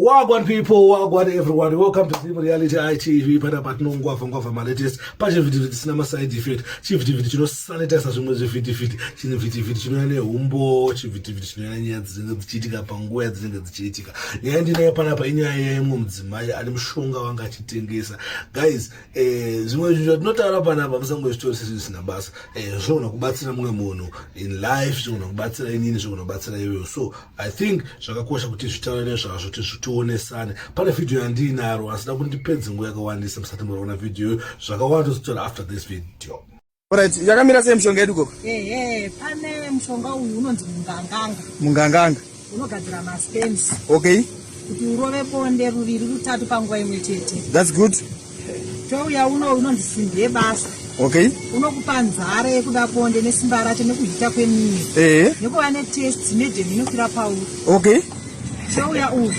Wagwan people, wagwan everyone. Welcome to Zim Reality ITV. Panapa tinongwavha ngwavha malatest pachivhitivhiti chisina maside effect, chivhitivhiti chinosanitiza zvimwe zvivhitivhiti, chivhitivhiti chinouya nehumbo, chivhitivhiti chinouya nenyaya dzinenge dzichiitika panguva yadzinenge dzichiitika. Nyaya ndinayo panapa inyaya yeimwe mudzimai ane mushonga wanga achitengesa. Guys, eh, zvimwe zvinhu zvatinotaura panapa musangozvitori sezvisina basa. Eh, zvinogona kubatsira mumwe munhu in life, zvinogona kubatsira inini, zvinogona kubatsira iwewe. So I think zvakakosha kuti zvitaure nezvazvo tionesane. Pane vhidhiyo yandiinaro asi da kuti ndipedze nguva yakawandisa musati muraona vhidhiyo iyoyo. Zvakawanda tozotaura after this video. Alright, yakamira sei mishonga yedu gogo? Ehe, pane mushonga uyu unonzi munganganga. Munganganga. Unogadzira masperms. Okay. Kuti urove bonde ruviri rutatu panguva imwe chete. That's good. Touya uno unonzi simbi yebasa. Okay. Unokupa nzara yekuda bonde nesimba racho nekuhita kwemiri. Eh. Nekuva netest nejemi inofira pauri. Okay. Touya uyu.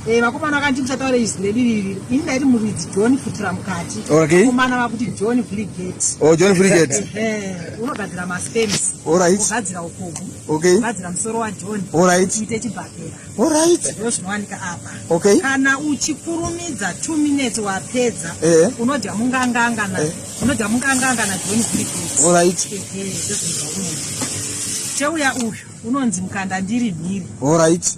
Eh, vakomana vakanti musataure izwi redu iri. Ini ndaiti muridzi John Futura mukati. Okay. Vakomana vakuti John Frigate. Oh, John Frigate. Eh, unogadzira masperms. All right. Ugadzira ukobvu. Okay. Ugadzira musoro waJohn. All right. Uite chibhakera. Alright. Ndozvinowanika apa. Okay. Kana uchikurumidza 2 minutes wapedza eh. Unodya munganganga na eh. Unodya munganganga na John Brigade. Alright. Eh, ndozvinowanika. Cheuya uyu unonzi mukanda ndiri mhiri. Alright.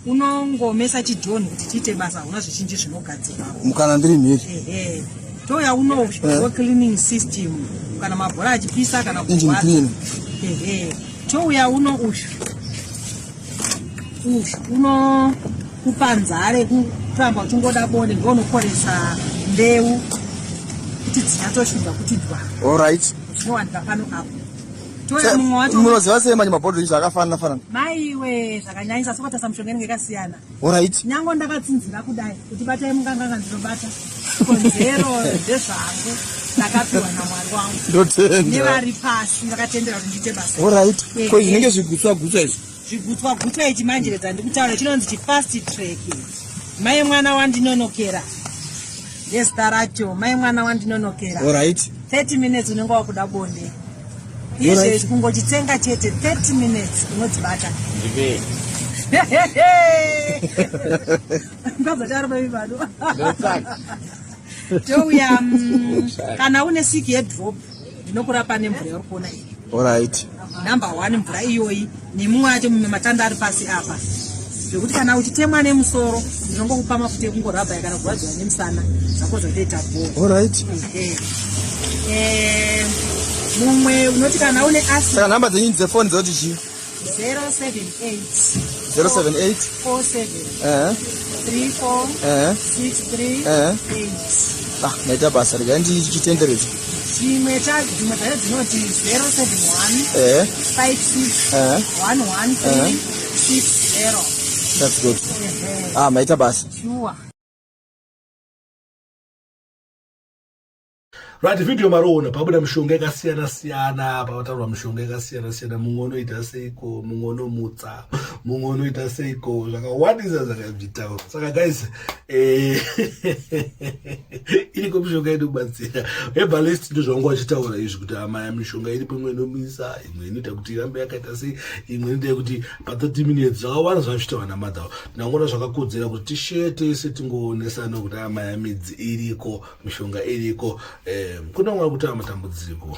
Unongomesa chiJohn kuti chiite basa, hauna zvizhinji zvinogadzirwa. Mukanda ndiri mhiri. Ehe. Touya uno eh. cleaning system kana mabhora achipisa kana engine clean. Ehe. Touya uno uyu unokupa nzara yekuramba uchingoda bonde ndounokoresa mbeu kuti dzinyatoshuga kuti dwa. Alright. Zvinowanika pano apo. Touya mumwe wacho. Munoziva sei manje mabhodhoro zvakafanana fanana? Maiwe zvakanyanyisa sokutarisa mishonga inenge yakasiyana. Alright. Nyange ndakatsinzira kudai kuti batai munganganga ndinobata. Konzero ndezvangu ndakapiwa naMwari wangu. Ndotenda. Nevari pasi vakatendera kuti ndiite basa. Alright. Ko zvinenge zvigutswa gutswa izvi? Zvigutswa gutswa ichi manje redza ndikutaura chinonzi chifast track. Mai mwana wandinonokera. Ndezita racho mai mwana wandinonokera. Alright. 30 minutes unenge wakuda bonde. Izvezvi kungochitsenga chete 30 minutes unodzibata. Ndipe. Ndazotaro baby bado. Touya kana une sick yedrop ndinokurapa nemvura yauri kuona iyi. Alright. Number 1 mvura iyoyi nemumwe wacho mumwe matanda ari pasi apa. Zvekuti kana uchitemwa nemusoro ndinongokupa mafuta ekungorabha kana kurwadziwa nemusana zvako zvotoita bho. Alright. Eh, mumwe unoti kana une asthma. Saka nhamba dzenyu dzefoni dzoti chii? 078 078 47 eh 34 eh 63 eh 8. Ah, maita basa regai ndichitenderedza. Chimwe cha dzimwe dzacho dzinoti 071 eh 56 eh 113 60. That's good. Ah, maita basa. Sure. Right, video mariona pabuda mishonga yakasiyana siyana, pavataurwa mishonga yakasiyana siyana, mumwe unoita seiko, mumwe unomutsa, mumwe unoita seiko, zvakawandisa zvakazvitaura. Saka guys, eh, iriko mishonga inobatsira. Herbalist ndozvavanga vachitaura izvi kuti amaya mishonga iripo, imwe inomisa, imwe inoita kuti irambe yakaita sei, imwe inoita kuti pa 30 minutes, zvakawanda zvavachitaura namadhawo. Ndinangoona zvakakodzera kuti tishere tese tingoonesana kuti amaya midzi iriko mishonga iriko eh, kuna vamwe kutaura matambudziko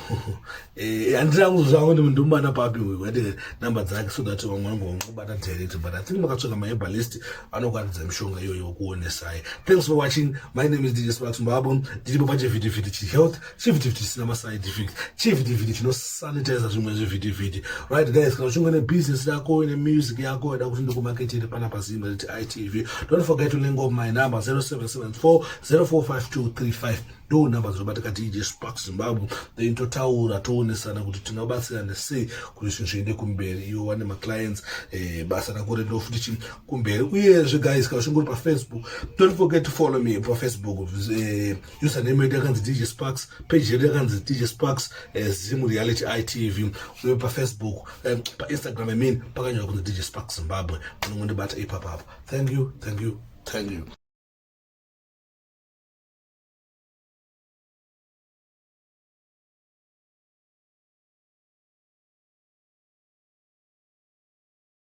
eh, handina kuzozvangu kuti ndimubata papi uyu ati number dzake so that vamwe vangu vangobata direct but I think makatsvaka maherbalist anokuratidza mishonga iyoyo wokuonesai. Thanks for watching. My name is DJ Sparks Mbabo. Ndiripo pachivhitivhiti chihealth, chivhitivhiti chisina maside effect, chivhitivhiti chinosanitiza zvimwe zvivhitivhiti. Right guys, kana uchinge nebusiness yako nemusic yako ida kuti ndikumaketire panapa Zimba ITV, don't forget to link up my number 0774 045235 ndo nhamba dzinobatika DJ Sparks Zimbabwe. Then totaura toonesana kuti tingabatsirane sei kuti zvinhu zviende kumberi, iwe wane maclients, eh, basa rako riendewo futi chi kumberi. Uyezve guys, kana uchinge uri pafacebook, don't forget to follow me pafacebook. Eh, username yedu yakanzi DJ Sparks, page yedu yakanzi DJ Sparks eh, Zim Reality ITV. Uye pafacebook, eh, painstagram I mean, pakanyorwa kunzi DJ Sparks Zimbabwe. Unongondibata ipapapo. Thank you, thank you, thank you.